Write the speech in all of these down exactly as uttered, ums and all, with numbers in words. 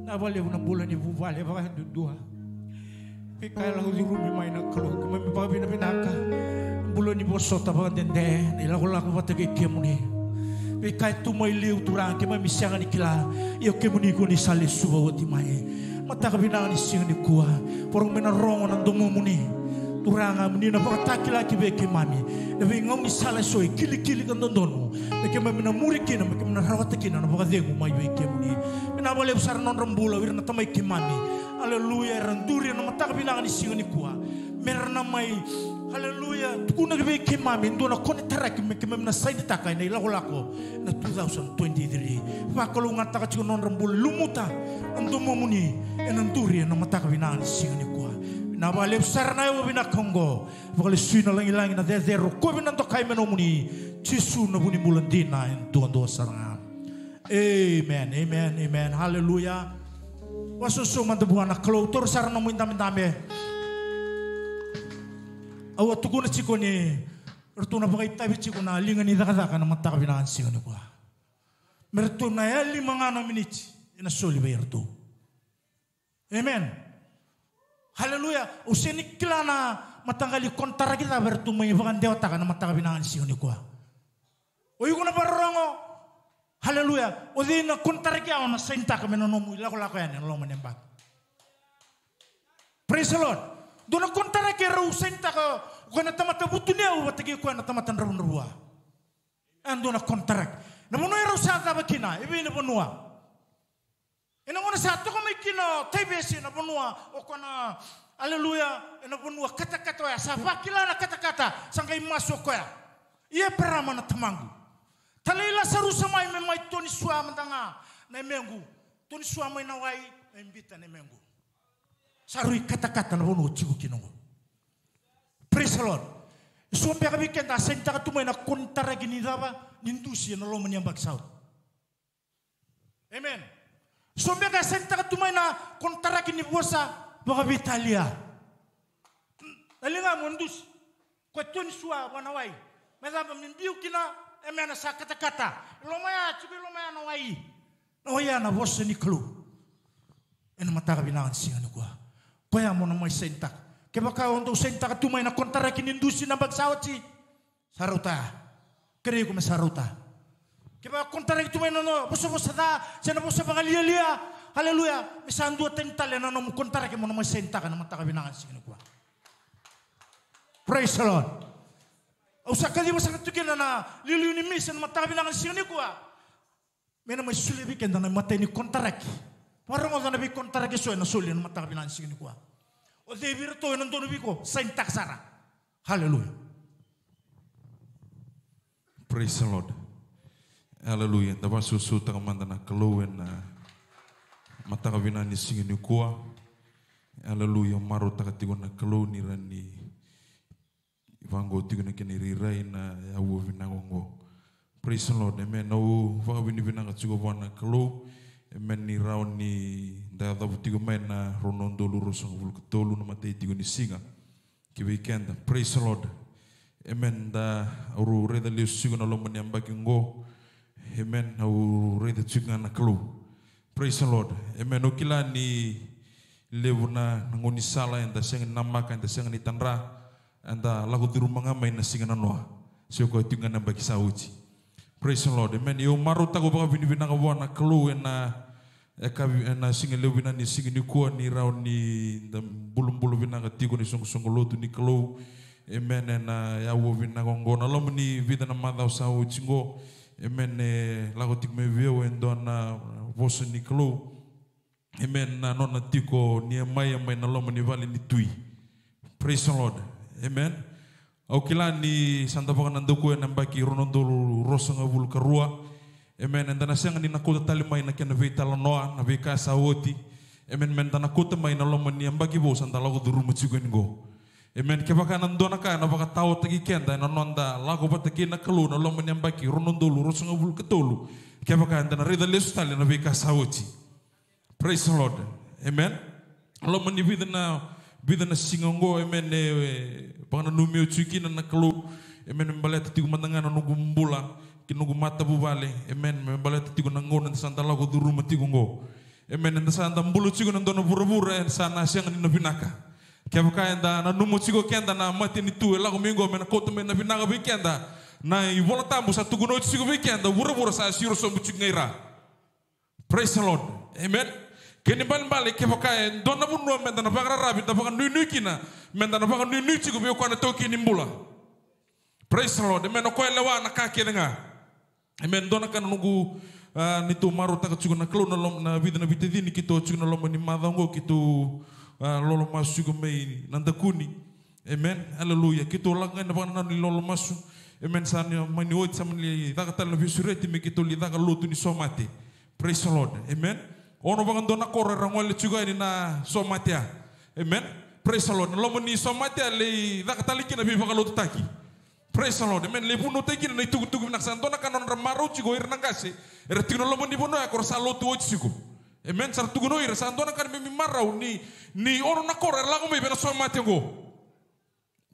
Na vakalevu na bula ni vuvale vakayadudua. Veika e lako curumi mai na Kalou, keimami vakavinavinaka. Bula ni vosota vakadede na ilakolako vata kei kemuni. Veika e tu mai liu Turaga keimami sega ni kila, ia kemuni ko ni sa lesuva oti mai. Mataka vinaka ni siga nikua, vakarogo me na rogo na domomuni. Turaga, mo ni na vakatakila ki vei keimami na veigaunisala eso e kilikili ka dodonu, me keimami na muri kina, me keimami na rawata kina na vakacegu mai vei kemuni. Vinaka vakalevu sara na nodra bula o ira na tamai keimami, aleluya, era duri ena mataka vinaka ni siga nikua, me ra na mai, aleluya, tukuna ki vei keimami e dua na konitaraki me keimami na sainitaka ena ilakolako na two thousand twenty-three. Vakalougatataka tiko na nodra bula, lumuta na domomuni ena duri ena mataka vinaka ni siga nikua. Vinaka vakalevu sara na yaua vinaka oqo. Vakalesui na lagilagi, na cecere, rokovi na dokai me nomuni. Jisu na vu ni bula dina e duadua sara ga. Amen, amen, amen. Haleluya. Vakasoso mada vua na Kalou, taura sara nomu idabedabe. Au a tukuna tiko ni ratou na vakaitavi tiko na liga ni cakacaka ena mataka vinaka ni siga nikua. Me ratou na yali ma ga na miniti ena soli vei iratou. Amen. Haleluya. Au sega ni kila na mataqali konitaraki cava eratou mai vakadewataka ena mataka vinaka ni siga nikua. O iko na vakarorogo. Haleluya. O cei na konitaraki ya o na sainitaka me na nomu ilakolako yani ena loma ni yabaki? Praise the Lord. Dua na konitaraki erau sainitaka o koya na tamata vutuniyau vata kei koya na tamata dravudravua. E dua na konitaraki. Na vanua erau sa cava kina, e vei na vanua? Ena gauna sa toka mai kina o Taivesi ena vanua o koya na, aleluya, ena vanua katakata oya, sa vakila na katakata, sa qai masu o koya. I Eparama na tamaqu, talai Lasarusa mai me mai tonisua mada ga na yamequ. Tonisua mai na wai me biuta na yamequ. Sa rui katakata na vanua o tiko kina oqo. Praise the Lord. Eso beka vei keda a sainitaka tu mai na konitaraki ni cava, ni dusi ena loma ni yabaki sa oti. Amen. So beka e sainitaka tu mai na konitaraki ni vosa vakaveitalia. Na ligamu e dusi. Ko e tonisua vua na wai. Me cava, me biu kina, e mena sa katakata. I loma ya, tiko i loma ya na wai. Na wai ya na vosa ni Kalou. Ena mataka vinaka ni siga nikua. Koya mo na mai sainitaka. Kevaka o dau sainitaka tu mai na konitaraki ni dusi na yabaki sa oti. Sa rauta ya. Kerei iko me sa rauta. Kevaka konitaraki tu mai na nomu vosavosa ca, se na vosa vakalialia, aleluya, me sa dua tani tale na nomu konitaraki mo na mai sainitaka na mataka vinaka ni siga nikua. Praise the Lord. Au sa kaciva sara tu kina na liuliu ni misa na mataka vinaka ni siga nikua. Me na mai solia vei keda na imatai ni konitaraki. Vakarogoca na veikonitaraki eso ena soli ena mataka vinaka ni siga nikua. O cei vei iratou ena dodonu vei iko, sainitaka sara. Haleluya. Praise the Lord. Haleluya. Da vakasusuataka mada na Kalou ena mataka vinaka ni siga nikua. Haleluya. Marautaka tiko na Kalou ni rawa ni vaqo tiko na kena irairai na yaua vinaka oqo. Praise the Lord. Amen. Au vakavinavinaka tiko vua na Kalou. Amen. Ni rawa ni da yacova tiko mai na rua na udolu ruasagavulu ka tolu na matai tiko ni siga. Ki vei keda. Praise the Lord. Amen. Da au raica lesu tiko na loma ni yabaki oqo. Amen. Au raica tiko ga na Kalou. Praise the Lord. Amen. Au kila ni levu na, na gaunisala eda sega ni namaka, eda sega ni tadra, eda lako curuma ga mai na siga nanoa. Se o koya tiko ga na yabaki sa oti. Praise the Lord. Amen. Io, marautaka, vakavinavinaka vua na Kalou ena, e kavi, ena siga levu vinaka ni siga nikua ni rawa ni da bulabula vinaka tiko ni soqosoqo lotu ni Kalou. Amen. Ena yaua vinaka oqo. Na loma ni vica na macawa sa oti oqo. Amen. E lako tiko mai vei au e dua na vosa ni Kalou. Amen. Na nona tiko Niemaia mai na loma ni vale ni tui. Praise the Lord. Amen. Au kila ni sa da vakanadaku ena yabaki rua na udolu ruasagavulu ka rua. Amen. Eda na sega ni na kauta tale mai na kena veitalanoa, na veika sa oti. Amen. Me da na kauta mai na loma ni yabaki vou sa da lako curuma tiko yani qo. Amen. Kevaka na dua na ka ena vakataotaki keda ena noda lako vata kei na Kalou na loma ni yabaki rua na udolu ruasagavulu ka tolu, kevaka eda na raica lesu tale na veika sa oti. Praise the Lord. Amen. Loma ni vica na, vica na siga oqo, amen, e, e, vakananumi au tiko kina na Kalou. Amen. Me baleta tiko mada ga na noqu bula kei na noqu matavuvale. Amen. Me baleta tiko na gauna eda sa da lako curuma tiko oqo. Amen. Eda sa da bula tiko na dua na vuravura, eda sa na sega ni na vinaka. Kevaka eda nanuma tiko keda na matanitu e lako mai qo me na kauta mai na vinaka vei keda, na iVola Tabu sa tukuna oti tiko vei keda, vuravura sa siro sobu tiko ga i ra. Praise the Lord. Amen. Kena ibalebale, kevaka e dua na vanua meda na vakararavi, da vakanuinui kina, meda na vakanuinui tiko vei koya na taukei ni bula. Praise the Lord. Amen. O koya e lewa na ka kece ga. Amen. Dua na ka na noqu, ah, neitou marautaka tiko na Kalou na loma, na vica na veitacini keitou tiko na loma ni macawa oqo, keitou, ah, lolo masu tiko mai Nadakuni. Amen. Hallelujah. Keitou lako ga ina vakanananu ni lolo masu. Amen. Sa ni mani oti, sa mani lai caka tale na veisureti me keitou lai caka lotu ni somate. Praise the Lord. Amen. Ono vakadua na koro era gole tiko yani na somate ya. Amen. Praise the Lord. Na loma ni somate ya lai caka tale kina na veivakalotutaki. Praise the Lord. Amen. Lai vunautaki kina na itukutuku vinaka. Sa dua na ka na nodra marau tiko o ira na qase era tiko na loma ni vanua ya, ko ra sa lotu oti tiko. Amen. Sa ra tukuna o ira, sa dua na ka na neimami marau ni, ni ono na koro era lako mai vei na somate oqo.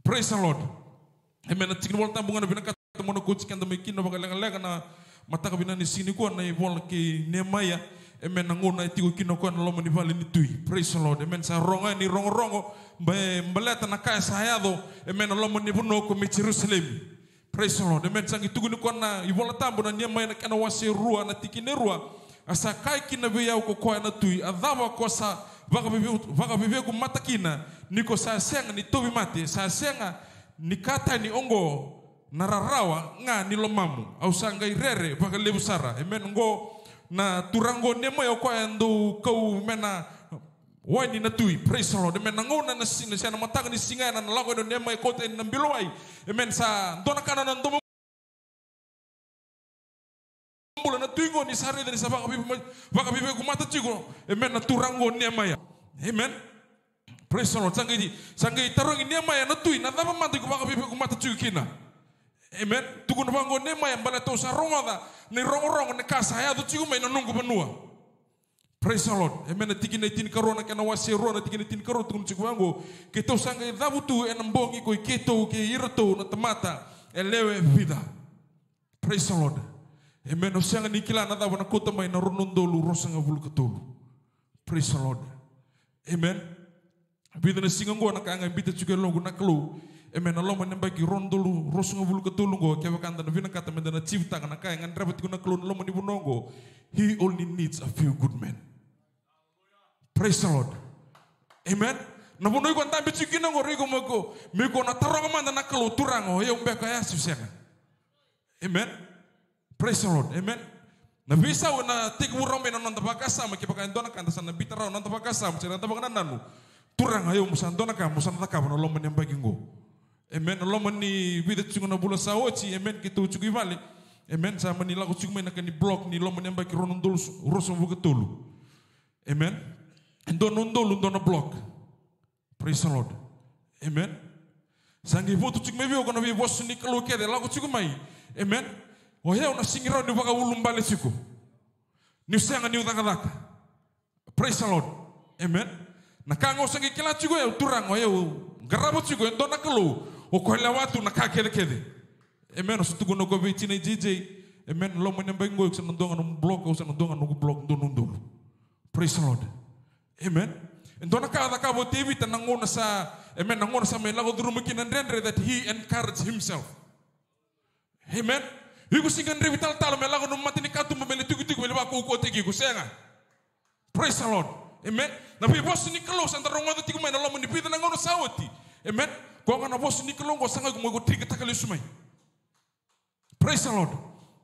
Praise the Lord. Amen. Na tiki ni Vola Tabu ga na vinakata mo na kauti keda mai kina vakalekaleka na mataka vinaka ni siga nikua, na ivola kei Niemaia. Amen. Na gauna e tiko kina o koya na loma ni vale ni tui. Praise the Lord. Amen. Sa rogo yani rogorogo, ba-, baleta na ka e sa yaco, amen, na loma ni vanua ko mai Jerusalemi. Praise the Lord. Amen. Sa qai tukuni koya na iVola Tabu na Niemaia na kena wase rua na tikina e rua. A sa kaya kina vei au ko koya na tui, a cava ko sa vakaveive-, vakaveiveku mata kina, ni ko sa sega ni tauvimate, sa sega ni ka tani oqo na rarawa ga ni lomamu, au sa qai rere vakalevu sara. Amen. Oqo na turaga oqo Niemaia o koya e dau kau mai na wai ni na tui. Praise the Lord. Amen. Na gauna na si-, na siga, na mataka ni siga ya na lako yani o Niemaia kauta yani na bilo wai. Amen. Sa dua na ka na nona domo bula na tui qo ni sa raica ni sa vakaveive-, vakaveiveku mata tiko. Amen. Na turaga oqo Niemaia. Amen. Praise the Lord. Sa qai, sa qai tarogi Niemaia na tui, na cava mada iko vakaveiveku mata tiko kina? Amen. Tukuna vaqo o Niemaia, baleta au sa rogoca na irogorogo ni ka sa yaco tiko mai na noqu vanua. Praise the Lord. Amen. Na tikina e tinikarua, na kena wase rua, na tikina e tinikarua, tukuna tiko vaqo: Keitou sa qai cavutu ena bogi ko i keitou kei iratou na tamata e lewe vica. Praise the Lord. Amen. O sega ni kila na cava na kauta mai na rua na udolu ruasagavulu ka tolu. Praise the Lord. Amen. Vica na siga oqo na ka ga e biuta tiko e loqu na Kalou. Amen. Na loma ni yabaki rua na udolu ruasagavulu ka tolu oqo, kevaka da na vinakata meda na achieve-taka na ka e gadreva tiko na Kalou na loma ni vanua oqo, he only needs a few good men. Praise the Lord. Amen. Na vanua iko dabe tiko kina oqo, iko mo iko, mo iko na taroga mada na Kalou, Turaga, o yau beka ya se sega? Amen. Praise the Lord. Amen. Na veisau ena tekivu rawa mai na noda vakasama, kevaka e dua na ka da sa na biuta rawa na noda vakasama se na noda vakanananu. Turaga, o yau mo sa dua na ka mo sa na cakava na loma ni yabaki oqo. Amen. Na loma ni vica tiko na vula sa oti, amen, keitou tiko i vale. Amen. Sa mani lako tiko mai na ka ni block ni loma ni yabaki rua na udolu ruasagavulu ka tolu. Amen. E dua na udolu, dua na block. Praise the Lord. Amen. Sa qai votu tiko mai vei au ko na veivosa ni Kalou kece e lako tiko mai. Amen. O yau na sega ni rawa niu vakaulubale tiko, niu sega niu cakacaka. Praise the Lord. Amen. Na ka ga au sa qai kila tiko, o yau, Turaga, o yau qarava tiko e dua na Kalou, o koya e lewa tu na ka kecekece. Amen. Au sa tukuna o koya vei tinai J J. Amen. Loma ni yabaki oqo, iko sa na dua ga nomu block, au sa na dua ga noqu block, dua na udolu. Praise the Lord. Amen. E dua na ka a cakava o Tevita na gauna sa, amen, na gauna sa mai lako curuma kina na dredre, that he encouraged himself. Amen. Iko sega ni gadrevi talatala me lako nomu matanikatuba me lai tukituki me lai vakaukauwataki iko, sega. Praise the Lord. Amen. Na veivosa ni Kalou sa da rogoca tiko mai na loma ni vica na gauna sa oti. Amen. Koya ga na vosa ni Kalou oqo sa qai iko mo iko trigger-taka lesu mai. Praise the Lord.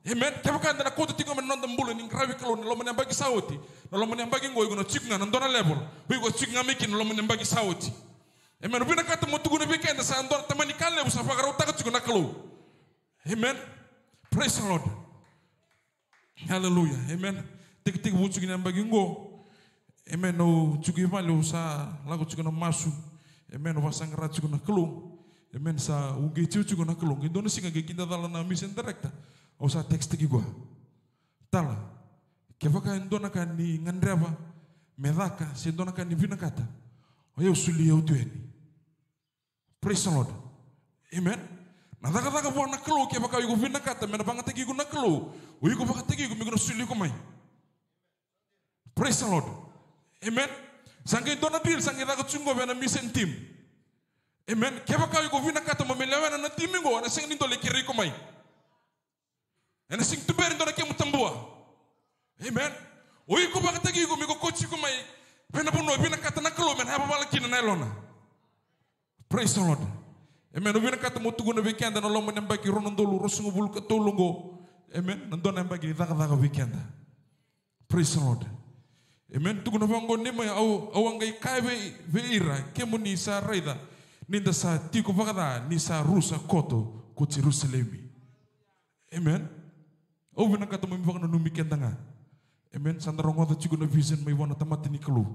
Amen. Kevaka eda na kauta tiko mai na noda bula ni qaravi Kalou na loma ni yabaki sa oti, na loma ni yabaki oqo iko na tiko ga na dua na level o iko tiko ga mai kina na loma ni yabaki sa oti. Amen. Vinakata mo tukuna vei keda sa dua na tamani ka levu sa vakarautaka tiko na Kalou. Amen. Praise the Lord. Hallelujah. Amen. Tekitekivu tiko na yabaki oqo. Amen. Au tiko i vale, au sa lako tiko na masu. Amen. Au vakasaqara tiko na Kalou. Amen. Sa uqeti au tiko na Kalou. Qai dua na siga qai kidacala na mission director. Au sa text-taki koya: Tala, kevaka e dua na ka ni gadreva me caka se dua na ka ni vinakata, o yau soli au tu yani. Praise the Lord. Amen. Na cakacaka vua na Kalou, kevaka o iko vinakata me na vakayagataki iko na Kalou, o iko vakayagataki iko me iko na soli iko mai. Praise the Lord. Amen. Sa qai dua na drill sa qai caka tiko qo vei na mission team. Amen. Kevaka o iko vinakata mo me lewena na team qo, ena sega ni dua lai kerei iko mai. Ena sega ni tuberi dua na kemu tabua. Amen. O iko vakataki iko me iko kauti iko mai vei na vanua e vinakata na Kalou me na yavavala kina na yalona. Praise the Lord. Amen. Au vinakata mo tukuna vei keda na loma ni yabaki rua na udolu ruasagavulu ka tolu oqo. Amen. Na dua na yabaki ni cakacaka vei keda. Praise the Lord. Amen. Tukuna vaqo ni mai au, au a qai kaya vei, vei ira, kemuni sa raica ni da sa tiko vakaca ni sa rusa koto ko Jerusalemi. Amen. Au vinakata mo me vakananumi keda ga. Amen. Sa da rogoca tiko na vision mai vua na tamata ni Kalou.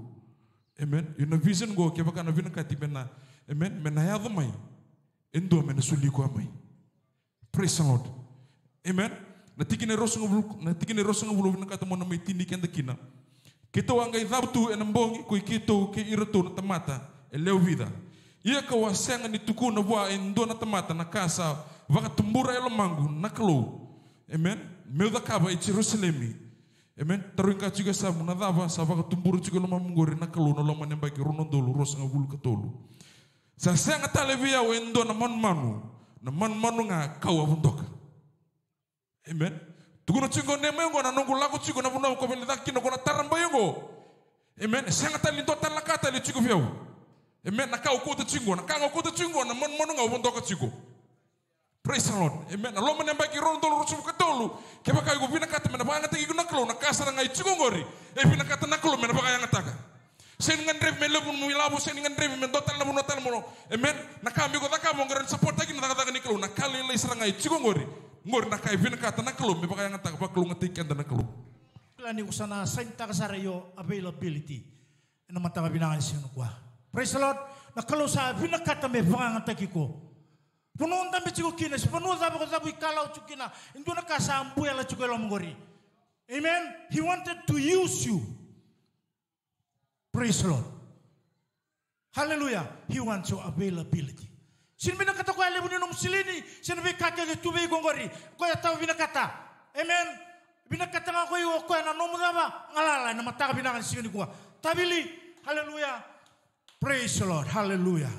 Amen. Io na vision qo kevaka na vinakati me na, amen, me na yaco mai. E dua me na soli koya mai. Praise the Lord. Amen. Na tikina e ruasagavulu, na tikina e ruasagavulu vinakata mo na mai tini keda kina. Keitou a qai cavutu ena bogi ko i keitou kei iratou na tamata e lewe vica. Ia kau a sega ni tukuna vua e dua na tamata na ka sa vakatubura e lomaqu na Kalou. Amen. Meu cakava e Jerusalemi. Amen. Tarogi ka tiko e yasamu na cava sa vakatubura tiko e lomamu qori na Kalou na loma ni yabaki rua na udolu ruasagavulu ka tolu. Sa sega tale vei au e dua na manumanu, na manumanu ga kau a vodoka. Amen. Tukuna tiko qo Neemaia qo na noqu lako tiko na vanua ko veilecaka kina ko na tarabai qo. Amen. E sega tale ni dua tale na ka tale tiko vei au. Amen. Na ka au kauta tiko qo, na ka ga au kauta tiko qo, na manumanu ga au vodoka tiko. Praise the Lord. Amen. Na loma ni yabaki rua na udolu ruasagavulu ka tolu, kevaka iko vinakata me na vakayagataki iko na Kalou, na ka sara ga e tiko qori, e vinakata na Kalou me na vakayagataka. Sega ni gadrevi me levu nomu ilavo, sega ni gadrevi me dua tale na vanua tale mo. Amen. Na ka me iko cakava mo qai rawa ni sapotaki na cakacaka ni Kalou, na ka lailai sara ga e tiko qori. Qori na ka e vinakata na Kalou me vakayagataka, vakalougatataki keda na Kalou. Kila ni ko sa na sainitaka sara io availability. Ena mataka vinaka ni siga nikua. Praise the Lord. Na Kalou sa vinakata me vakayagataki iko. Vanua o dabe tiko kina, se vanua cava ko cavu ikalawa tiko kina, e dua na ka sa buyala tiko e loma qori. Amen. He wanted to use you. Praise the Lord. Hallelujah. He wants your availability. Sega ni vinakata koya levu ni nomu silini, se na veika kece tu vei iko qori. Koya tawa vinakata. Amen. Vinakata ga ko iko koya na nomu cava, galala ena mataka vinaka ni siga nikua. Tavili. Hallelujah. Praise the Lord. Hallelujah.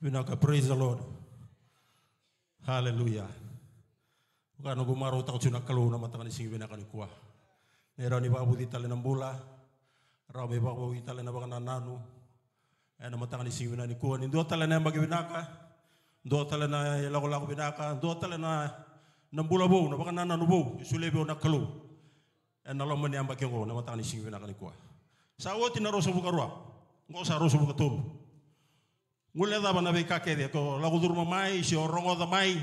Vinaka, praise the Lord. Hallelujah. Vaka noqu marautaka tu na Kalou na mataka ni siga vinaka nikua. Ni rawa ni vakavuci tale na bula, rawa me vakavuci tale na vakanananu. Ena mataka ni siga vinaka nikua, ni dua tale na yabaki vinaka, dua tale na ilakolako vinaka, dua tale na, na bula vou, na vakanananu vou e solia vei au na Kalou. Ena loma ni yabaki oqo, na mataka ni siga vinaka nikua. Sa oti na ruasagavulu ka rua, oqo sa ruasagavulu ka tolu. Guilecava na veika kece ko lako curuma mai, se o rogoca mai.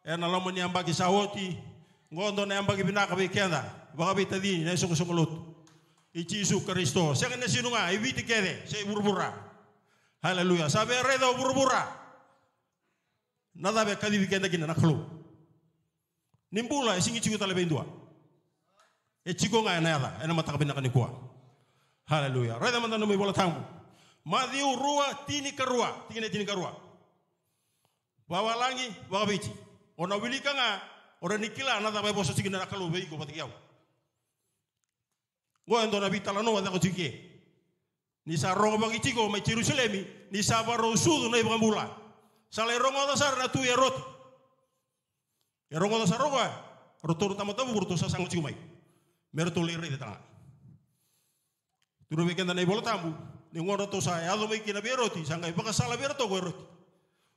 Ena loma ni yabaki sa oti, oqo dua na yabaki vinaka vei keda, vakaveitacini na isoqosoqo lotu i Jisu Karisito. Sega ni sinu ga, e Viti kece, se vuravura. Haleluya. Sa via raica o vuravura. Na cava e kacivi keda kina na Kalou. Ni bula e sega ni tiko tale vei dua. E tiko ga ena yaca, ena mataka vinaka nikua. Haleluya. Raica mada na nomu iVola Tabu. Maciu rua, tinikarua, tikina e tinikarua. Vavalagi, vakaviti. O na wilika ga, o na ni kila na cava e vosa tiko na Kalou vei iko vata kei au. Oqo e dua na veitalanoa caka tiko ke. Ni sa rogovaki tiko mai Jerusalemi, ni sa vakarau sucu na iVakabula. Sa lai rogoca sara na tui Eroti. E rogoca sara o koya, ratou na tamata vuku ratou sasaga tiko mai. Me ratou lai raica tale ga. Tukuna vei keda na iVola Tabu, ni gauna ratou sa yaco mai kina vei Eroti, sa qai vakasala vei iratou ko Eroti.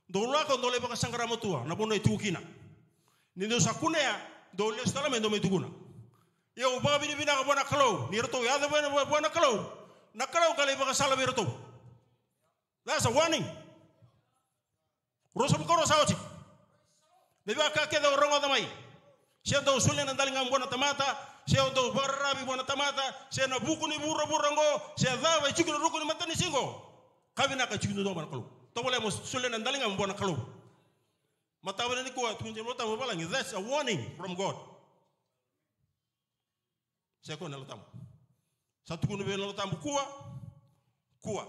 Dou lako, dou lai vakasaqara matua na vanua e tiko kina. Ni dou sa kunea, dou lesu tale mai, dou mai tukuna. Ia au vakavinavinaka vua na Kalou, ni ratou yaco vua na, vua na Kalou. Na Kalou qai lai vakasala vei iratou. That's a warning. Ruasagavulu ka rua sa oti. Na veika kece o rogoca mai. Se dou solia na daligamu vua na tamata, se dou vakararavi vua na tamata, se na vuku ni vuravura oqo, se cava e tiko na ruku ni matanisiga oqo. Ka vinaka e tiko duadua vua na Kalou. Tovolea mo solia na daligamu vua na Kalou. Mataka vinaka nikua, tukuna tiko na Yalo Tabu, vavalagi, that's a warning from God. Sa kua na Yalo Tabu. Sa tukuna vei na Yalo Tabu, kua, kua.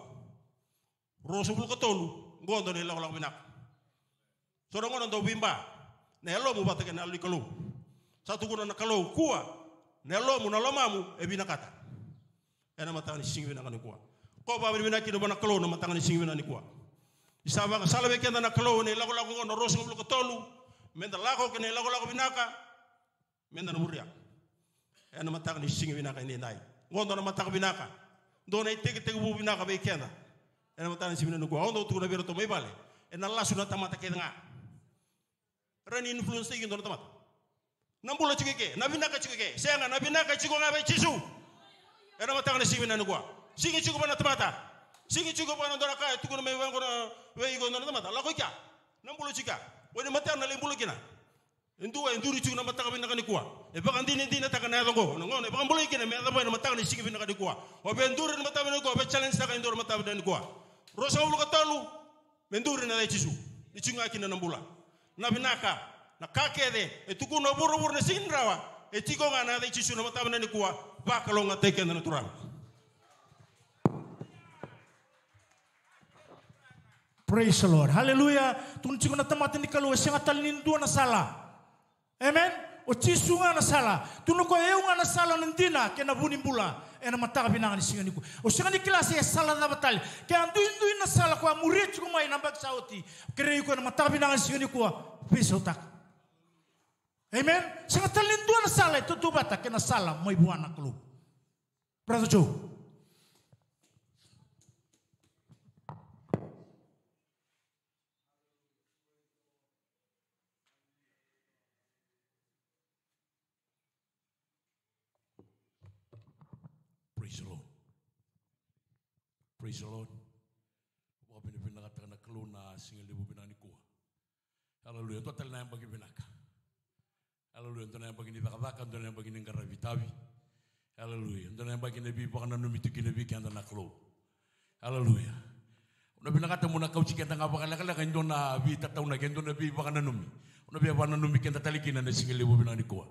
Ruasagavulu ka tolu, qo dua na ilakolako vinaka. So na gauna dau veiba na yalomu vata kei na yalo ni Kalou. Sa tukuna na Kalou, kua, na yalomu, na lomamu e vinakata. Ena mataka ni siga vinaka nikua. Ko vakavinavinaka kina vua na Kalou na mataka ni siga vinaka nikua. Ni sa vakasala vei keda na Kalou ena ilakolako oqo na ruasagavulu ka tolu. Meda lako kina ilakolako vinaka. Meda na muria. Ena mataka ni siga vinaka edaidai. Oqo dua na mataka vinaka. Dua na itekitekivu vinaka vei keda. Ena mataka ni siga vinaka nikua. Au dau tukuna vei iratou mai vale. Ena lasu na tamata kece ga. Rawa ni influence taki dua na tamata. Na bula tiko eke, na vinaka tiko eke. Sega, na vinaka tiko ga vei Jisu. Ena mataka ni siga vinaka nikua. Sega tiko vua na tamata. Sega tiko vua na dua na ka e tukuna mai vei iko na, vei iko na tamata. Lako i kea. Na bula tiko i kea. O ni mataka na lai bula kina. E dua e duri tiko na mataka vinaka nikua. E vakadinadinataka na yaca oqo. Na gauna e vakabulai kina me yaca vua ena mataka ni siga vinaka nikua. O via duri na mataka vinaka nikua, o via challenge taka e dua na mataka vinaka nikua. Ruasagavulu ka tolu, me duri na yaca i Jisu. Ni tiko ga kina na bula. Na vinaka, na ka kece e tukuna o vuravura na sega ni rawa, e tiko ga na yaca i Jisu na mataka vinaka nikua. Vakalougatataki keda na Turaga. Praise the Lord. Hallelujah. Tukuna tiko na tamata ni Kalou, e sega tale ni dua na sala. Amen. O Jisu ga na sala. Tukuna o koya, o au ga na sala, na dina kei na vu ni bula. Ena mataka vinaka ni siga nikua, o sega ni kila se sala cava tale. Ke a duidui na sala ko a muria tiko mai na yabaki sa oti, kerei iko ena mataka vinaka ni siga nikua, veisautaka. Amen. Sega tale ni dua na sala e tautauvata kei na sala mai vua na Kalou. Brother Joe. Praise the Lord. Praise the Lord. Vakavinavinakataka na Kalou na siga levu vinaka nikua. Hallelujah. Dua tale na yabaki vinaka. Hallelujah. Dua na yabaki ni cakacaka, dua na yabaki ni qaravi tavi. Hallelujah. Dua na yabaki na veivakananumi tu kina vei keda na Kalou. Hallelujah. Au na vinakata meu na kauti keda ga vakalekaleka e dua na veitataunaki, e dua na veivakananumi. Au na via vakananumi keda tale kina na siga levu vinaka nikua.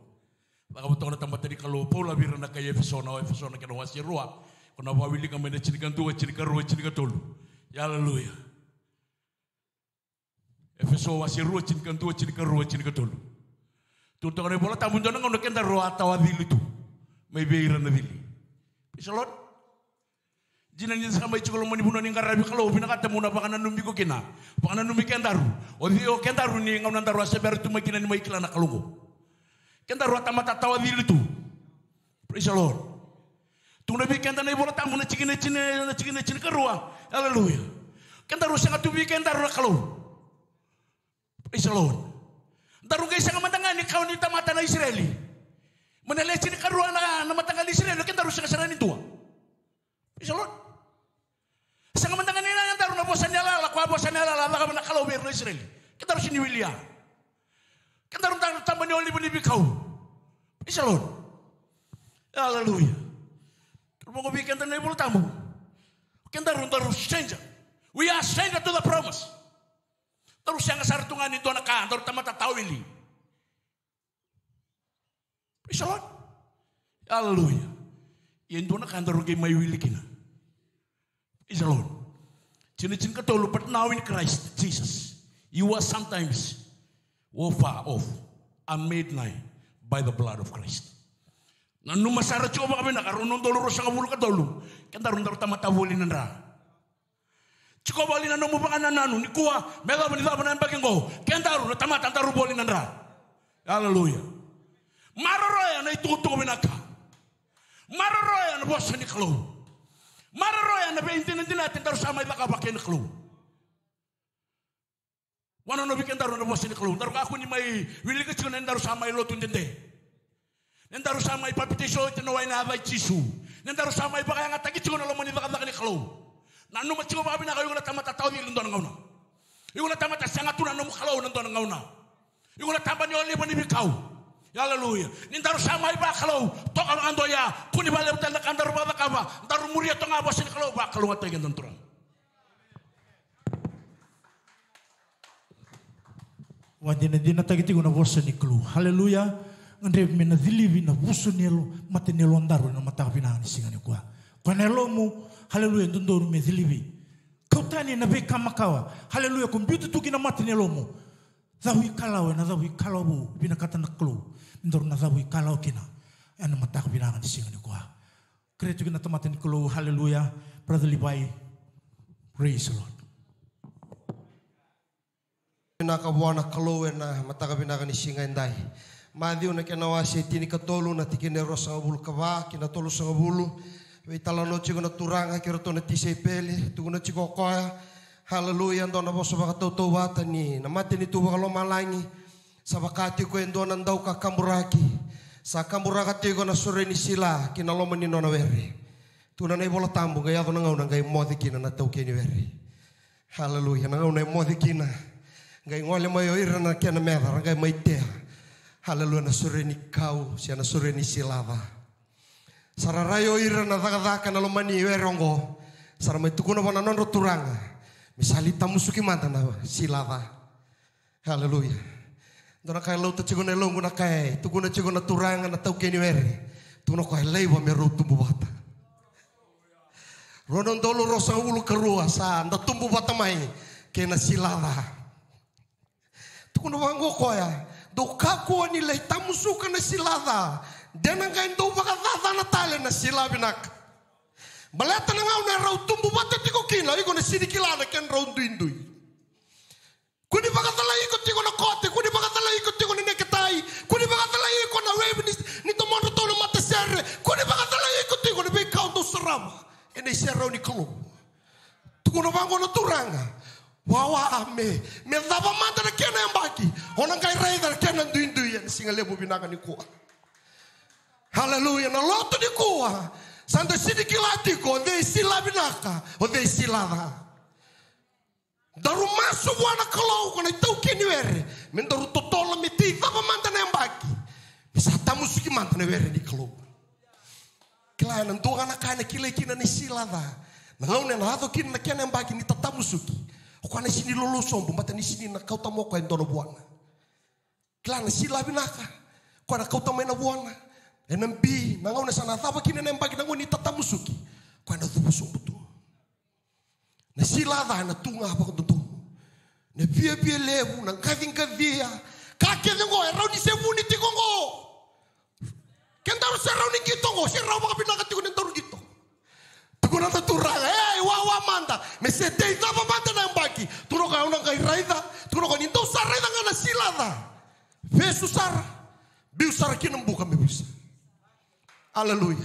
Cakava toka na tamata ni Kalou o Paula vei ira na kai Efeso, na Efeso na kena wase rua. Ko na vakawilika mai na tinikadua, tinikarua, tinikatolu. Hallelujah. Efeso wase rua, tinikadua, tinikarua, tinikatolu. Tukuna toka na iVola Tabu, dua na gauna kedaru a tawa cili tu mai vei ira na cili. Praise the Lord. Dina ni da sa mai tiko loma ni vanua ni qaravi Kalou, vinakata meu na vakananumi iko kina. Vakananumi kedaru. O cei o kedaru ni gauna daru a se bera tu mai kina ni mai kila na Kalou oqo. Kedaru a tamata tawa cili tu. Praise the Lord. Tukuna vei keda na iVola Tabu na tikina e tini, na tikina e tinikarua. Hallelujah. Kedaru sega tu vei kedaru na Kalou. Praise the Lord. Daru qai sega mada ga ni kawa ni tamata na Isireli. Mai na lewe tinikarua na, na mataqali Isireli, kedaru sega sara ni dua. Praise the Lord. Sega mada ga ni na daru na vosa ni yalayala, ko a vosa ni yalayala a cakava na Kalou vei ira na Isireli. Kedaru sega ni wili ya. Kedaru daru taba ni olive ni veikau. Praise the Lord. Hallelujah. Tukuna vaqo vei keda na iVola Tabu. Kedaru daru stranger. We are stranger to the promise. Daru sega sara tu ga ni dua na ka, daru tamata tawa wili. Praise the Lord. Hallelujah. Ia e dua na ka daru qai mai wili kina. Praise the Lord. Tikina tinikatolu, but now in Christ Jesus, you are sometimes, oh, far off, are made nigh by the blood of Christ. Nanuma sara tiko vakavinaka, rua na udolu ruasagavulu ka tolu, kedaru daru tamata voli na dra. Tiko voli na nomu vakanananu nikua, me yacova ni cava na yabaki oqo, kedaru na tamata daru voli na dra. Hallelujah. Maroroya na itukutuku vinaka. Maroroya na vosa ni Kalou. Maroroya na veidinadinati daru sa mai cakava kei na Kalou. Vanonovi kedaru na vosa ni Kalou. Daru kakua ni mai wilika tiko ni daru sa mai lotu dede. Ni daru sa mai papitaiso oti na wai na yaca i Jisu. Ni daru sa mai vakayagataki tiko na loma ni cakacaka ni Kalou. Nanuma tiko vakavinaka, iko na tamata tawa cili dua na gauna. Iko na tamata sega tu na nomu Kalou na dua na gauna. Iko na taba ni olive ni veikau. Hallelujah. Ni daru sa mai vakalou, toka vakadua ya, kua ni vakalevu tale na ka daru vakacakava, daru muria toka ga vosa ni Kalou, vakalougatataki keda na Turaga. Vakadinadinataki tiko na vosa ni Kalou. Haleluya. Gadrevi me na cilivi na vuso ni yalo, mata ni yalodaru ena mataka vinaka ni siga nikua. Koya na yalomu, haleluya, e dodonu me cilivi. Kau tani na veika makawa. Haleluya, ko biuta tu ki na mata ni yalomu. Cavu ikalawa, ena cavu ikalawa vou, vinakata na Kalou. Me daru na cavu ikalawa kina. Ena mataka vinaka ni siga nikua. Kerea tu kina na tamata ni Kalou, haleluya. Brother Levi, praise the Lord. Vinaka vua na Kalou ena mataka vinaka ni siga edai. Maciu na kena wase e tinikatolu, na tikina e ruasagavulu ka va ki na tolusagavulu. Veitalanoa tiko na Turaga kei iratou na tisaipeli, tukuna tiko o koya. Haleluya, dua na vosa vakatautauvata ni na matanitu vakalomalagi. Sa vaka tiko e dua na daukakaburaki. Sa kaburaka tiko na sore ni sila ki na loma ni nona were. Tukuna na iVola Tabu, qai yaco na gauna qai moce kina na taukei ni were. Haleluya. Na gauna e moce kina, qai gole mai o ira na kena meca, ra qai mai tea. Haleluya, na sore ni kau se na sore ni sila ca. Sa ra rai o ira na cakacaka na loma ni were oqo. Sa ra mai tukuna vua na nodra turaga me sa lai tamusuki mada na sila ca. Haleluya. Dua na ka e lauta tiko na yaloqu, na ka e tukuna tiko na Turaga, na taukei ni were. Tukuna o koya, e laiva me rau tubu vata. Rua na udolu ruasagavulu ka rua sa da tubu vata mai kei na sila ca. Tukuna vaqo o koya, dou kakua ni lai tamusuka na sila ca, de na qai dou vakacacana tale na sila vinaka. Baleta na gauna e rau tubu vata tiko kina, iko na sega ni kila na kedrau duidui. Kua ni vakacalai iko tiko na kote, kua ni vakacalai iko tiko na neketai, kua ni vakacalai iko na waive ni, ni domodratou na matasere, kua ni vakacalai iko tiko na veika o dau sarava ena iserau ni Kalou. Tukuna vaqo na Turaga, wawa me, me cava mada na kena yabaki, o na qai raica na kena duidui ena siga levu vinaka nikua. Haleluya, na lotu nikua, sa da sega ni kila tiko o cei sila vinaka, o cei sila ca. Daru masu vua na Kalou, ko na itaukei ni were, me daru totola, me tei cava mada na yabaki, me sa tamusuki mada na were ni Kalou. Kila, ena dua ga na ka ena kilai kina ni sila ca. Na gauna ena yaco kina na kena yabaki ni tatamusuki, o koya na sega ni lolou sobu, baleta ni sega ni na kauta mai o koya e dua na vuana. Kila, na sila vinaka, o koya na kauta mai na vuana. Ena bi, na gauna sa na cava kina na yabaki, na gauna ni tatamusuki, o koya na cuva sobu tu. Na sila ca ena tu ga vakadodonu. Na viavia levu, na qaciqacia. Ka kece oqo e rawa ni se vuni tiko oqo. Kedaru se rawa ni qito oqo, se rawa vakavinaka tiko ni daru qito. Tukuna na Turaga, e, wawa mada, me se tei cava mada na yabaki. Tukuna o koya, au na qai raica. Tukuna o koya, ni dou sa raica ga na sila ca, vesu sara, biu sara ki na buka me vesu. Aleluya.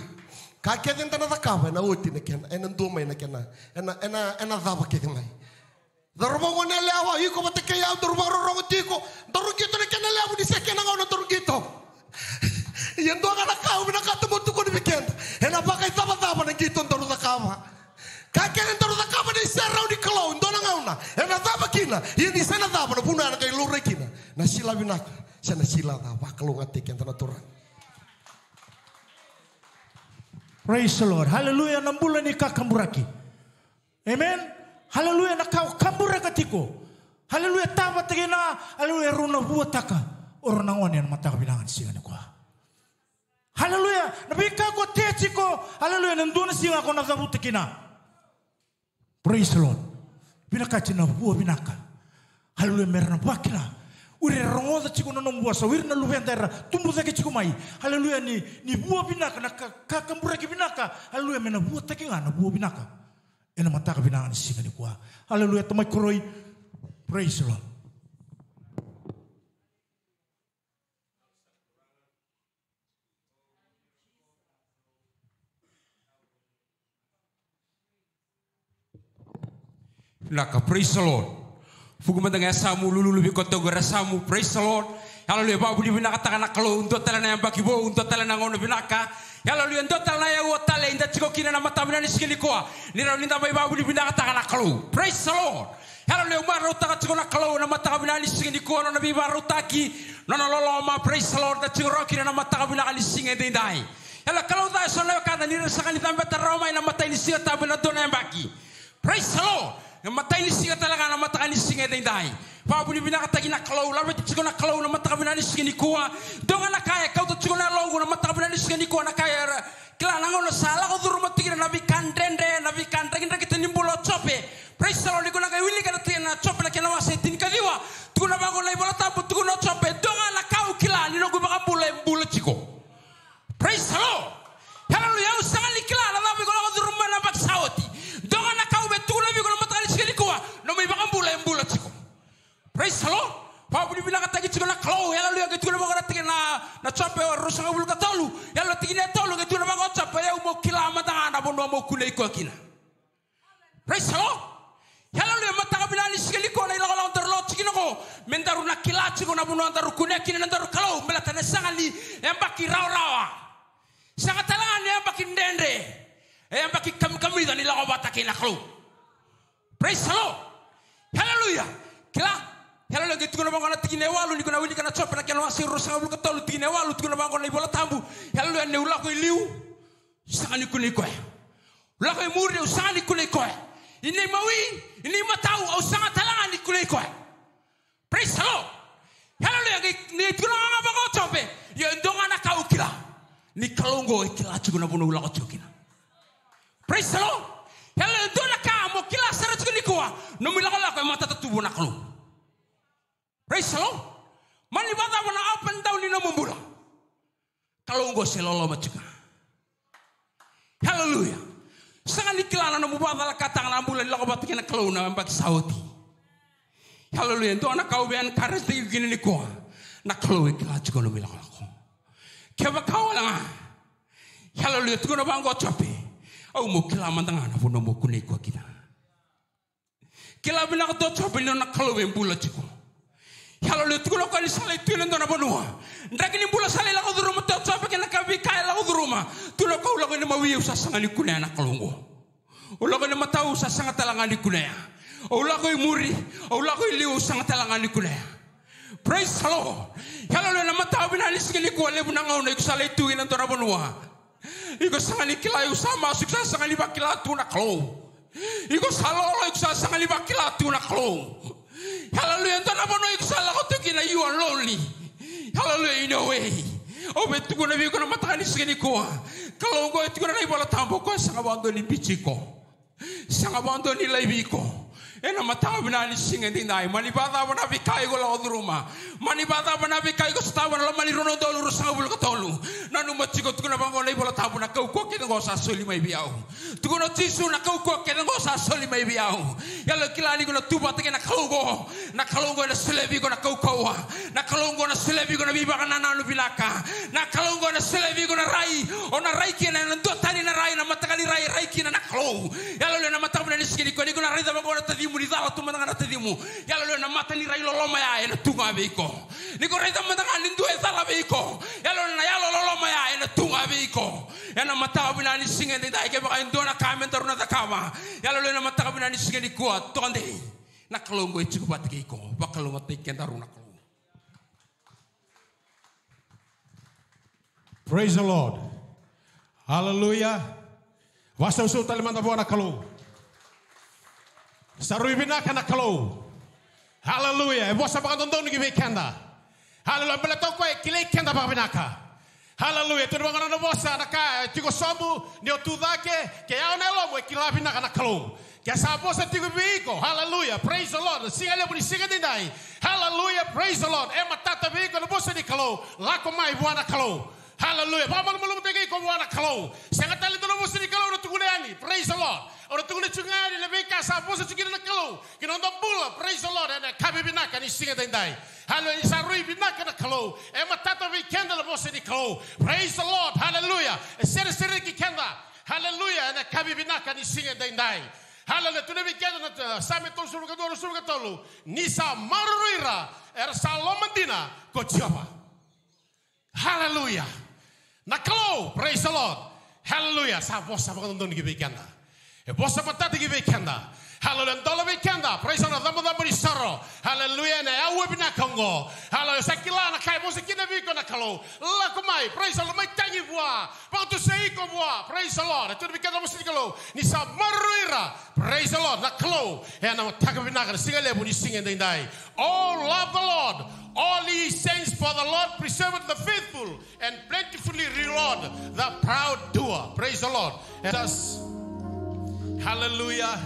Ka kece eda na cakava ena oti na kena, ena dua mai na kena, ena, ena, ena cava kece mai. Cauravou, goneyalewa, iko vata kei au daru vakarorogo tiko, daru qito na kena levu ni se kena gauna daru qito. Ia dua ga na ka au vinakata meu tukuna vei keda, ena vakaicavacava na qito daru cakava. Ka kece daru cakava na iserau ni Kalou, dua na gauna ena cava kina, ia ni sa na cava, na vuna ena qai laurai kina na sila vinaka se na sila ca. Vakalougatataki keda na Turaga. Praise the Lord. Hallelujah. Na bula ni kakaburaki. Amen. Hallelujah. Na ka o kaburaka tiko. Hallelujah. Tavata kina. Hallelujah. Rau na vuataka o rau na gone ena mataka vinaka ni siga nikua. Hallelujah. Na veika ko tea tiko. Hallelujah. Na dua na siga ko na cavuta kina. Praise the Lord. Vinakati na vua vinaka. Hallelujah, mera na vakila. O ira era rogoca tiko na nomu vosa, o ira na luveda era tubu cake tiko mai. Hallelujah, ni, ni vua vinaka, na ka, kakaburaki vinaka. Hallelujah, me na vuataki ga na vua vinaka. Ena mataka vinaka ni siga nikua. Hallelujah, tamai koroi. Praise the Lord. Vinaka, praise the Lord. Vuku mada ga e yasamu, lululu vei koto qo e yasamu, praise the Lord. Hallelujah, vakavinavinakataka na Kalou, dua tale na yabaki vou, dua tale na gauna vinaka. Hallelujah, dua tale na aua tale eda tiko kina ena mataka vinaka ni siga nikua. Ni rawa ni da mai vakavinavinakataka na Kalou. Praise the Lord. Hallelujah, marautaka tiko na Kalou ena mataka vinaka ni siga nikua, nona veivakarautaki, nona loloma, praise the Lord, da tiko rawa kina ena mataka vinaka ni siga edaidai. Hallelujah, Kalou ca eso na wekada ni ra sega ni cabeta rawa mai ena imatai ni Siga Tabu ena dua na yabaki. Praise the Lord. Na imatai ni siga tale ga ena mataka ni siga edaidai. Vakavinavinakataki na Kalou, laveti tiko na Kalou na mataka vinaka ni siga nikua. Dua ga na ka e kauta tiko na yaloqu na mataka vinaka ni siga nikua, na ka e ra-, kila na gauna sa lako curuma tiko kina na veika dredre, na veika drakidrakita ni bula o Jope. Praise the Lord, ni ko na qai wilika na tiko na Jope na kena wase tinikaciwa. Tukuna vaqo na iVola Tabu, tukuna o Jope, dua ga na ka au kila ni noqu iVakabula e bula tiko. Praise the Lord. Hallelujah. Au sega ni kila na cava iko lako curuma na yabaki sa oti. Dua ga na ka au via tukuna vei iko na mataka ni siga nikua, nomu iVakabula e bula tiko. Praise the Lord. Vakavinavinakataki tiko na Kalou. Hallelujah. Qai tukuna vaqo na tikina na, na Jope ruasagavulu ka tolu. Hallelujah. Tikina e tolu, qai tukuna vaqo o Jope, au mo kila mada ga na vanua mo kunei koya kina. Praise the Lord. Hallelujah. Mataka vinaka ni siga nikua na ilakolako daru lako tiko kina qo, me daru na kila tiko na vanua daru kunea kina na daru Kalou, baleta na sega ni yabaki rawarawa. Sega tale ga ni yabaki dredre. E yabaki kamikamica ni lako vata kei na Kalou. Praise the Lord. Hallelujah. Kila. Hallelujah. Qai tukuna vaqo na tikina e walu, ni ko na wilika na Jope na kena wase ruasagavulu ka tolu, tikina e walu, tukuna vaqo na iVola Tabu. Hallelujah. Niu lako i liu, sega ni kunei koya. Lako i muri, au sega ni kunei koya. I nei mawi, i nei matau, au sega tale ga ni kunei koya. Praise the Lord. Hallelujah. Qai, ni tukuna ga vaqo o Jope, ia e dua ga na ka au kila, ni Kalou qo e kila tiko na vanua au lako tiko kina. Praise the Lord. Hallelujah. E dua na ka mo kila sara tiko nikua, nomu ilakolako e matata tu vua na Kalou. Praise the Lord. Mani vakacava na up and down ni nomu bula, Kalou qo se loloma tiko. Hallelujah. Sega ni kila na nomu vakacalakataka na bula ni lako vata kei na Kalou na yabaki sa oti. Hallelujah. Dua na ka au via encourage-taki iko kina nikua, na Kalou e kila tiko nomu ilakolako. Kevaka wale ga. Hallelujah. Tukuna vaqo o Jope, au mo kila mada ga na vanua mo kunei koya kina. Kila vinaka tu o Jope ni nona Kalou e bula tiko. Hallelujah. Tukuna o koya ni sa lai tu ena dua na vanua. Draki ni bula sa lai lako curuma tu o Jope kei na ka veika e lako curuma. Tukuna o koya, au lako ena mawi, au sa sega ni kunea na Kalou qo. Au lako ena matau, au sa sega tale ga ni kunea. Au lako i muri, au lako i liu, au sega tale ga ni kunea. Praise the Lord. Hallelujah. Na mataka vinaka ni siga nikua, levu na gauna iko sa lai tu ena dua na vanua. Iko sega ni kila, iko sa masu, iko sa sega ni vakila tu na Kalou. Iko sa lolo, iko sa sega ni vakila tu na Kalou. Hallelujah. Dua na vanua iko sa lako tu kina, you are lonely. Hallelujah, in a way. Au via tukuna vei iko na mataka ni siga nikua, Kalou qo e tukuna na iVola Tabu, o koya sega vakadua ni biuti iko. Sega vakadua ni laivi iko. Ena mataka vinaka ni siga edaidai, mani vakacava na veika iko lako curuma, mani vakacava na veika iko sotava na loma ni rua na udolu ruasagavulu ka tolu, nanuma tiko, tukuna vaqo na iVola Tabu, na kaukauwa kece qo sa soli mai vei au. Tukuna o Jisu, na kaukauwa kece qo sa soli mai vei au. Ia, au kila ni ko na tu vata kei na Kalou qo, na Kalou qo ena solia vei iko na kaukauwa. Na Kalou qo na solia vei iko na veivakanananu vinaka. Na Kalou qo na solia vei iko na rai. O na rai kina ena dua tani na rai, na mataqali rai, rai kina na Kalou. Ia, hallelujah, na mataka vinaka ni siga nikua, ni ko na raica vaqo na tacimu, ni cala tu mada ga na tacimu. Ia, hallelujah, na mata ni rai loloma ya ena tu ga vei iko. Ni ko raica mada ga ni dua e cala vei iko, ia, hallelujah, na yalo loloma ya ena tu ga vei iko. Ena mataka vinaka ni siga edaidai, kevaka e dua na ka me daru na cakava, ia, hallelujah, na mataka vinaka ni siga nikua, toka dei. Na Kalou qo e tiko vata kei iko. Vakalougatataki kedaru na Kalou. Praise the Lord. Hallelujah. Vasausau tale mada vua na Kalou. Sa rui vinaka na Kalou. Hallelujah. E vosa vakadodonu ki vei keda. Hallelujah. Baleta o koya e kilai keda vakavinaka. Hallelujah. Tukuna vaqo na nona vosa, na ka e tiko sobu, ni o tu cake, ke yawa na yalomu, e kila vinaka na Kalou. Ke sa vosa tiko vei iko, hallelujah, praise the Lord, na siga levu ni siga edaidai, hallelujah, praise the Lord, e matata vei iko na vosa ni Kalou, lako mai vua na Kalou. Hallelujah. Vakamalumalumutaki iko vua na Kalou. Sega tale dua na vosa ni Kalou na tukuna yani. Praise the Lord. O na tukuna tu ga yani na veika sa vosa tu kina na Kalou ki na noda bula. Praise the Lord. Ena yakavi vinaka ni siga edaidai. Hallelujah. Sa rui vinaka na Kalou. E matata vei keda na vosa ni Kalou. Praise the Lord. Hallelujah. E seresereki keda. Hallelujah. Ena yakavi vinaka ni siga edaidai. Hallelujah. Tukuna vei keda na, uh, Same tolusagavulu ka dua, ruasagavulu ka tolu. Ni sa maroroi ira era sa loma dina ko Jiova. Hallelujah. Na Kalou, praise the Lord. Hallelujah. Sa vosa vakadodonu ki vei keda. E vosa matata ki vei keda. Hallelujah. Dola vei keda. Praise the Lord. Cabocabo ni soro. Hallelujah. Ena aua vinaka oqo. Hallelujah. Sa kila na ka e vosa kina vei iko na Kalou. Lako mai. Praise the Lord. Mai tagi vua. Vakatusai iko vua. Praise the Lord. E tukuna vei keda na vosa ni Kalou ni sa maroroi ira, praise the Lord, na Kalou ena mataka vinaka, na siga levu ni siga edaidai. Oh, love the Lord, all ye saints, for the Lord preserveth the faithful and plentifully reward the proud doer. Praise the Lord. And us. Hallelujah.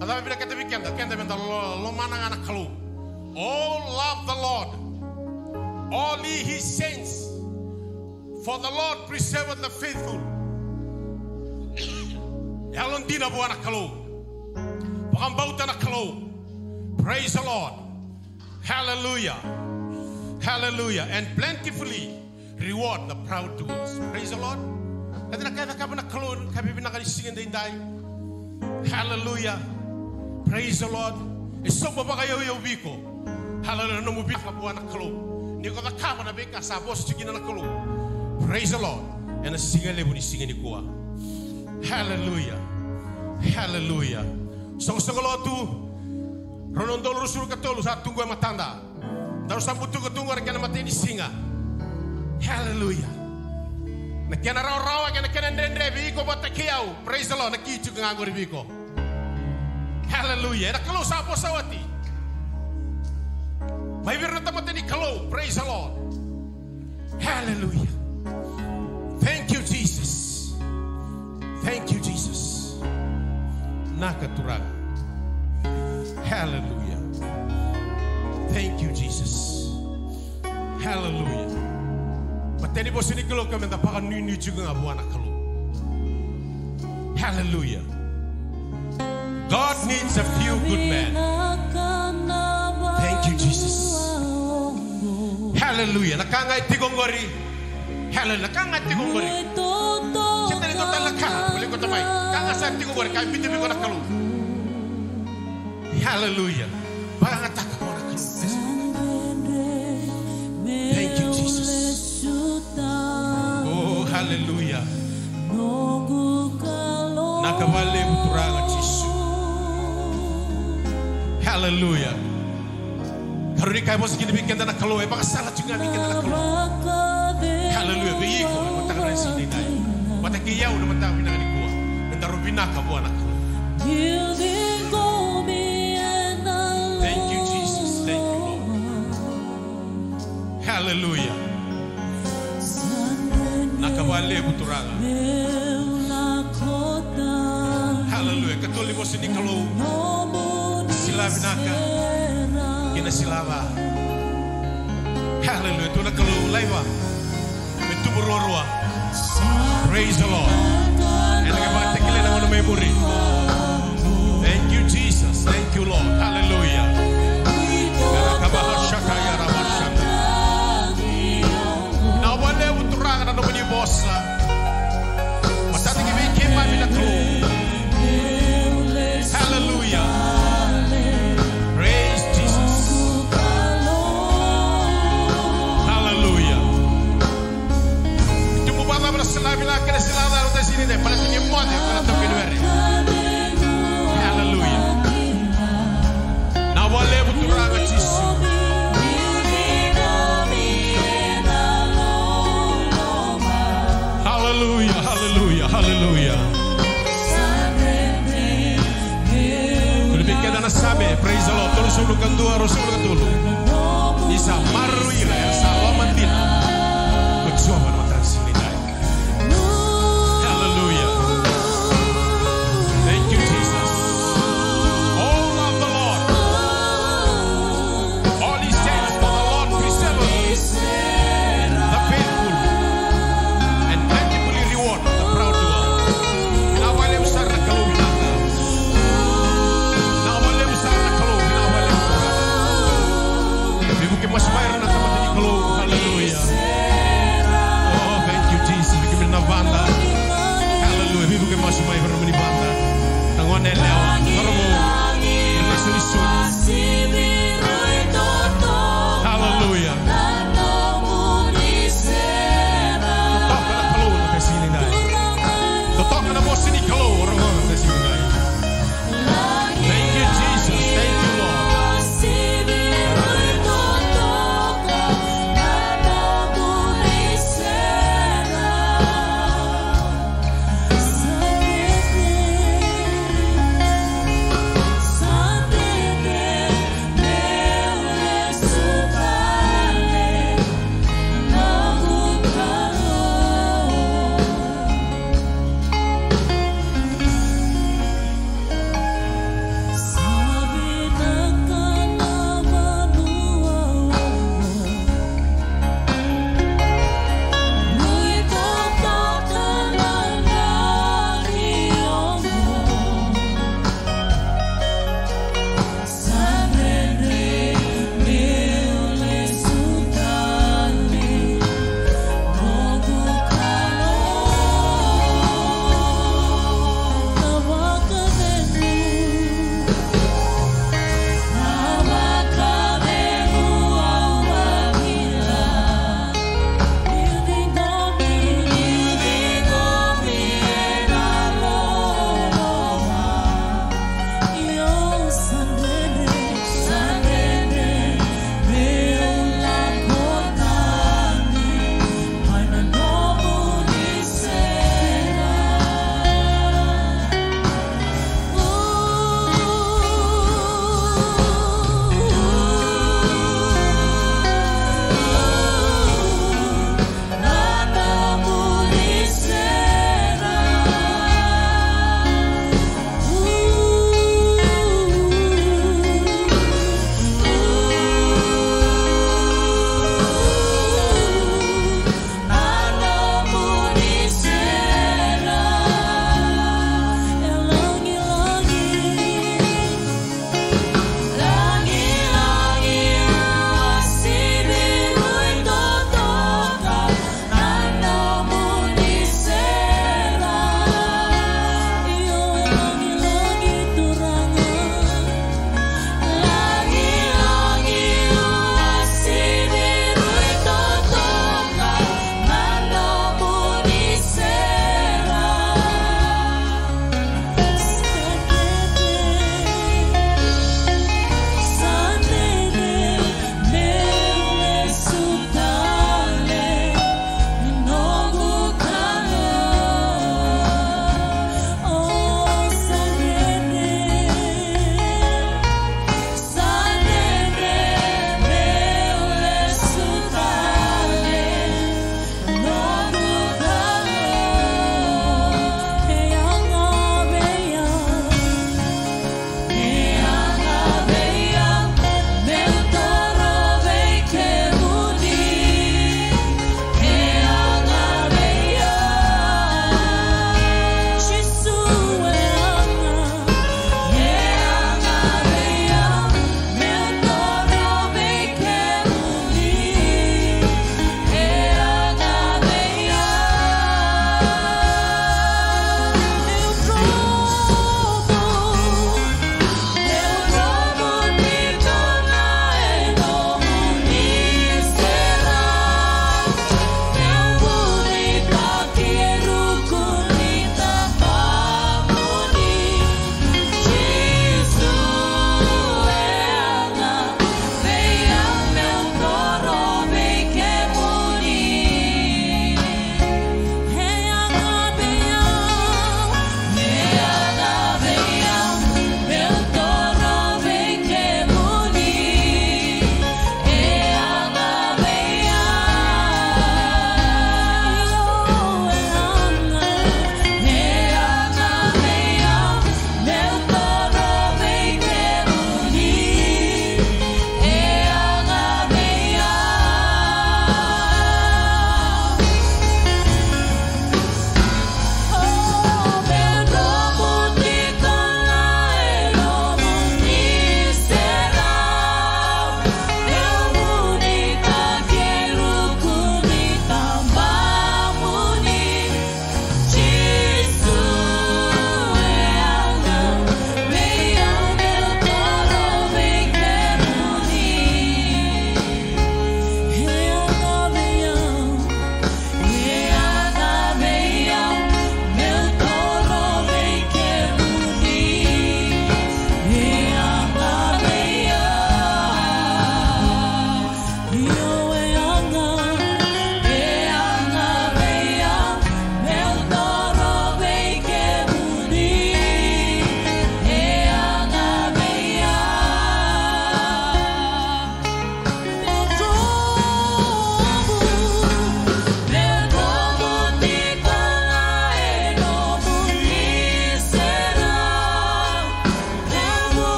A cava e vinakata vei keda, keda meda lo-, lomana ga na Kalou. Oh, love the Lord, all ye his saints, for the Lord preserveth the faithful. Yalodina vua na Kalou. Vakabauta na Kalou. Praise the Lord. Hallelujah. Hallelujah. And plentifully reward the proud doers. Praise the Lord. Kati na ka e cakava na Kalou, ka veivinaka ni siga edaidai. Hallelujah. Praise the Lord. E sauma vakayauyau vei iko. Hallelujah. Na nomu vinaka vua na Kalou. Ni ko cakava na veika sa vosa tiko kina na Kalou. Praise the Lord. Ena siga levu ni siga nikua. Hallelujah. Hallelujah. Soqosoqo lotu. Rua na udolu ruasagavulu ka tolu sa tu qo e matada. Daru sa butuka tu qo na kena matai ni siga. Hallelujah. Na kena rawarawa kei na kena dredre vei iko vata kei au. Praise the Lord. Na ki tiko ga qori vei iko. Hallelujah. Ena Kalou sa vosa oti. Mai vei ira na tamata ni Kalou. Praise the Lord. Hallelujah. Thank you, Jesus. Thank you, Jesus. Naka Turaga. Hallelujah. Thank you, Jesus. Hallelujah. Matai ni vosa ni Kalou ka meda vakanuinui tiko ga vua na Kalou. Hallelujah. God needs a few good men. Thank you, Jesus. Hallelujah. Na ka ga e tiko qori. Hallelujah. Na ka ga e tiko qori. Seta ni tota na ka. Vale kota mai. Ka ga sa tiko qori. Ka e biuta vei iko na Kalou. Hallelujah. Vakayagataka vua na Kalou. Thank you, Jesus. Oh, hallelujah. Naka vakalevu Turaga Jisu. Hallelujah. Karua ni ka e vosa kina vei keda na Kalou, e vakasala tiko ga vei keda na Kalou. Hallelujah. Vei iko, e mataka na siga edaidai. Vata kei au na mataka vinaka nikua. Meda rau vinaka vua na Kalou. Thank you, Jesus. Thank you, Lord. Hallelujah. Naka vakalevu Turaga. Hallelujah. Katolu ni vosa ni Kalou. Sila vinaka kei na sila ca. Hallelujah. Tu na Kalou laiva. Me tubu ruarua. Praise the Lord. Ena qai vakatakilai na gauna mai muri. Thank you, Jesus. Thank you, Lord. Hallelujah. Vinaka vakalevu Turaga na nomuni vosa. Matata ki vei keimami na Kalou. Hallelujah. Praise Jesus. Hallelujah. Tubu vakacava na sila vinaka kei na sila ca ena siga edaidai, baleta ni moce ko na taukei ni were. Hallelujah. Naka vakalevu Turaga Jisu. Hallelujah, hallelujah, hallelujah. Tukuna vei keda na Same, praise the Lord, tolusagavulu ka dua, ruasagavulu ka tolu. Ni sa mar